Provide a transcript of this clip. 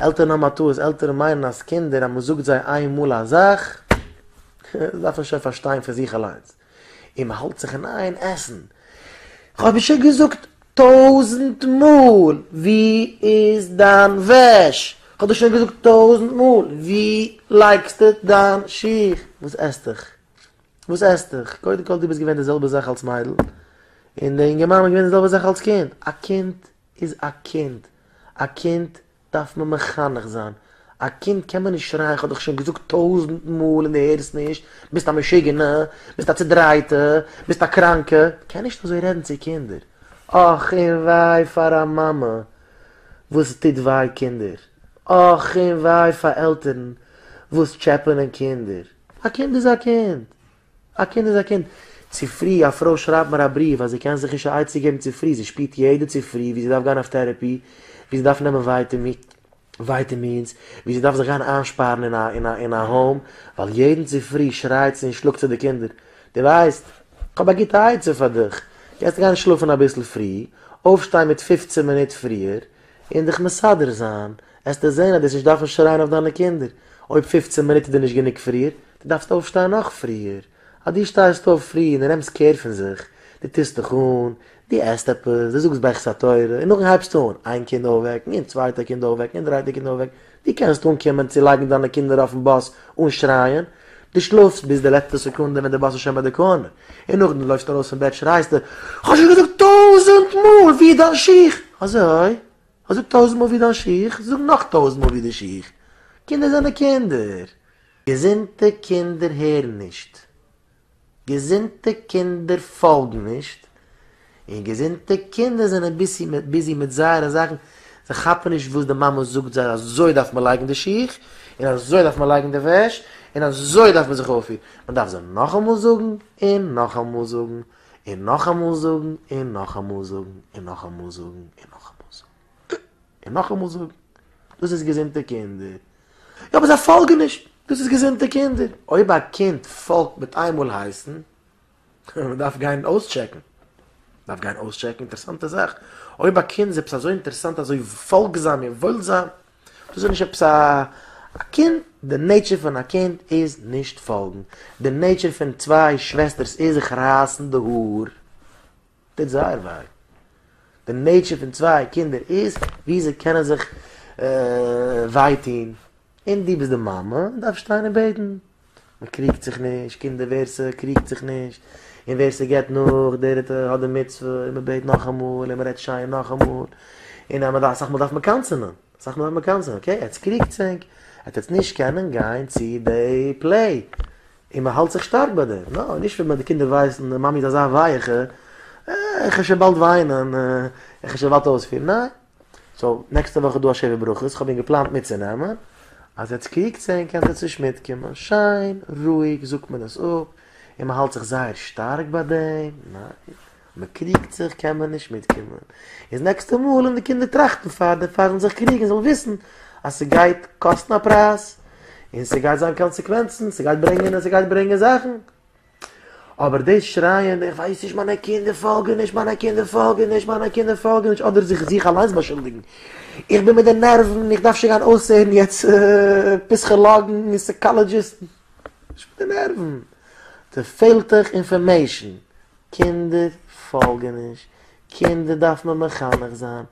עלטערן האבן א טעות, עלטערן מיינען אז קינדער אז מען זאגט זיי איין מאל א זאך, דארף מען שוין פארשטיין פון זיך אליינס. און מען האלט זיך אין איין עסן. כ'האב דיר שוין געזאגט טויזנט מאל, ווי איז דיין וועש? כ'האב דיר שוין געזאגט טויזנט מאל, ווי לייגסטו דיין שיך? וואס עסט דיך? וואס עסט דיך? קודם כל דו ביסט געווען די זעלבע זאך אלס מיידל, און די אינגערמאן איז געווען די זעלבע זאך אלס קינד. א קינד איז א קינד. א קינד דארף מען מחנך זיין. א קינד קען מען נישט שרייען כ'האב דיך שוין געזאגט טויזנט מאל און דו הערסט נישט, ביסט א משוגענע, ביסט א צודרייטע, ביסט א קראנקע. מ'קען נישט אזוי רעדן צו קינדער. אך און וויי פאר א מאמע וואס טוט וויי קינדער. אך און וויי פאר עלטערן וואס טשעפענען קינדער. א קינד איז א קינד. א קינד איז א קינד. צופרי, א פרוי שרייבט מיר א בריוו אז זי קען זיך נישט א עצה געבן צופרי, זי שפירט יעדע צופרי ווי זי דארף גיין אויף therapy, ווי זי דארף נעמען vitamins, ווי זי דארף זיך גיין איינשפארן אין א אין א אין א home, ווייל יעדן צופרי שרייט זי און שלאגט זי די קינדער. דו ווייסט, כ'האב א גוטע עצה פאר דיך, קענסט גיין שלאפן אביסל פרי, אויפשטיין מיט 15 מינוט פריער, און דיך מסדר זיין, עסטו זען אז דו וועסט נישט דארפן שרייען אויף דיינע קינדער. אויב 15 מינוט איז דיר נישט גענוג פריער, דו דארפסט אויפשטיין נאך פריער. אז דו שטייסט אויף פרי און דו נעמסט care פון זיך, דו טוסט דיך אן, דו עסט עפעס, דו זאגסט ברכת התורה, און נאכדעם הייבסטו אן, איין קינד אויפוועקן, און צווייטע קינד אויפוועקן, און דרייטע קינד אויפוועקן. דו קענסט אנקומען צו לייגן דיינע קינדער אויפן באס אן שרייען. דו שלאפסט ביז די לעצטע סעקונדע ווען די באס איז שוין ביי די corner. און נאכדעם לויפסטו ארויס פון בעט שרייסטו, כ'האב שוין געזאגט טויזנט מאל ווי איז דיין שיך? אזוי? כ'האב געזאגט טויזנט מאל ווי דיין שיך? זאג נאך טויזנט מאל ווי די שיך. קינדער זענען קינדער. געזונטע קינדער הערן נישט. געזונטע קינדער פאלגן נישט. און געזונטע קינדער זענען busy מיט זייערע זאכן, זיי כאפן נישט וואס די מאמע זאגט זיי, אזוי דארף מען לייגן די שיך, און אזוי דארף מען לייגן די וועש, און אזוי דארף מען זיך אויפפירן. מען דארף זיי נאכאמאל זאגן, און נאכאמאל זאגן, און נאכאמאל זאגן, און נאכאמאל זאגן, און נאכאמאל זאגן, און נאכאמאל זאגן, און נאכאמאל זאגן. דאס איז געזונטע קינדער. יא, אבער זיי פאלגן נישט. דאס איז געזונטע קינדער. אויב א קינד פאלגט מיט איינמאל הייסן, מען דארף גיין אויסטשעקן. מען דארף גיין אויסטשעקן, אינטערעסאנטע זאך. אויב א קינד איז עפעס אזוי אינטערעסאנט, אזוי פאלגזאם און וואוילזאם, דאס איז נישט עפעס א א קינד, די nature פון א קינד איז נישט פאלגן. די nature פון צוויי שוועסטערס איז זיך רייסן די האר. טוט זייער וויי. די nature פון צוויי קינדער איז ווי זיי קענען זיך וויי טון. און דו ביסט די מאמע, דארפסט שטיין און בעטן. מען קריגט זיך נישט, קינדער ווער ס'קריגט זיך נישט, און ווער ס'געבט נאך, דער האט די מצוה, און מען בעט נאכאמאל, און מען רעדט שיין נאכאמאל, און אז מען דארף, אסאך מאל דארף מען קנס'ענען, אסאך מאל דארף מען קנס'ענען, okay, עטס קריגטס ענק, עטס וועטס נישט קענען גיין צו די play, און מען האלט זיך שטארק ביי דעם, נא, נישט ווען די קינדער ווייסן, די מאמי איז אזא ווייעכע, איך וועל שוין באלד וויינען, איך וועל שוין באלד אויספירן, ניין. so, נעקסטע וואך איז דא א שבע ברכות, כ'האב אים געפלאנט מיטצונעמען, אז עטס קריגטס ענק קענט עטס נישט מיטקומען, שיין, רואיג זאגט מען עס אפ, און מען האלט זיך זייער שטארק ביי דעם, ניין, מען קריגט זיך קען מען נישט מיטקומען, איז נעקסטע מאל וועלן די קינדער טראכטן פאר די פארן זיך קריגן, זאלן וויסן אז ס'גייט קאסטן א פרייז, און ס'גייט זיין קאנסעקווענצן, ס'גייט ברענגען און ס'גייט ברענגען זאכן. אבער דאס שרייען איך ווייס נישט מיינע קינדער פאלגן נישט מיינע קינדער פאלגן נישט מיינע קינדער פאלגן נישט אדער זיך זיך אליינס באשולדיגן איך בין מיט די נערוון איך דארף שוין גיין אויסהערן יעצט פסיכאלאגן און psychologist ן נישט מיט די נערוון ס'פעלט דיך information קינדער פאלגן נישט קינדער דארף מען מחנך זיין.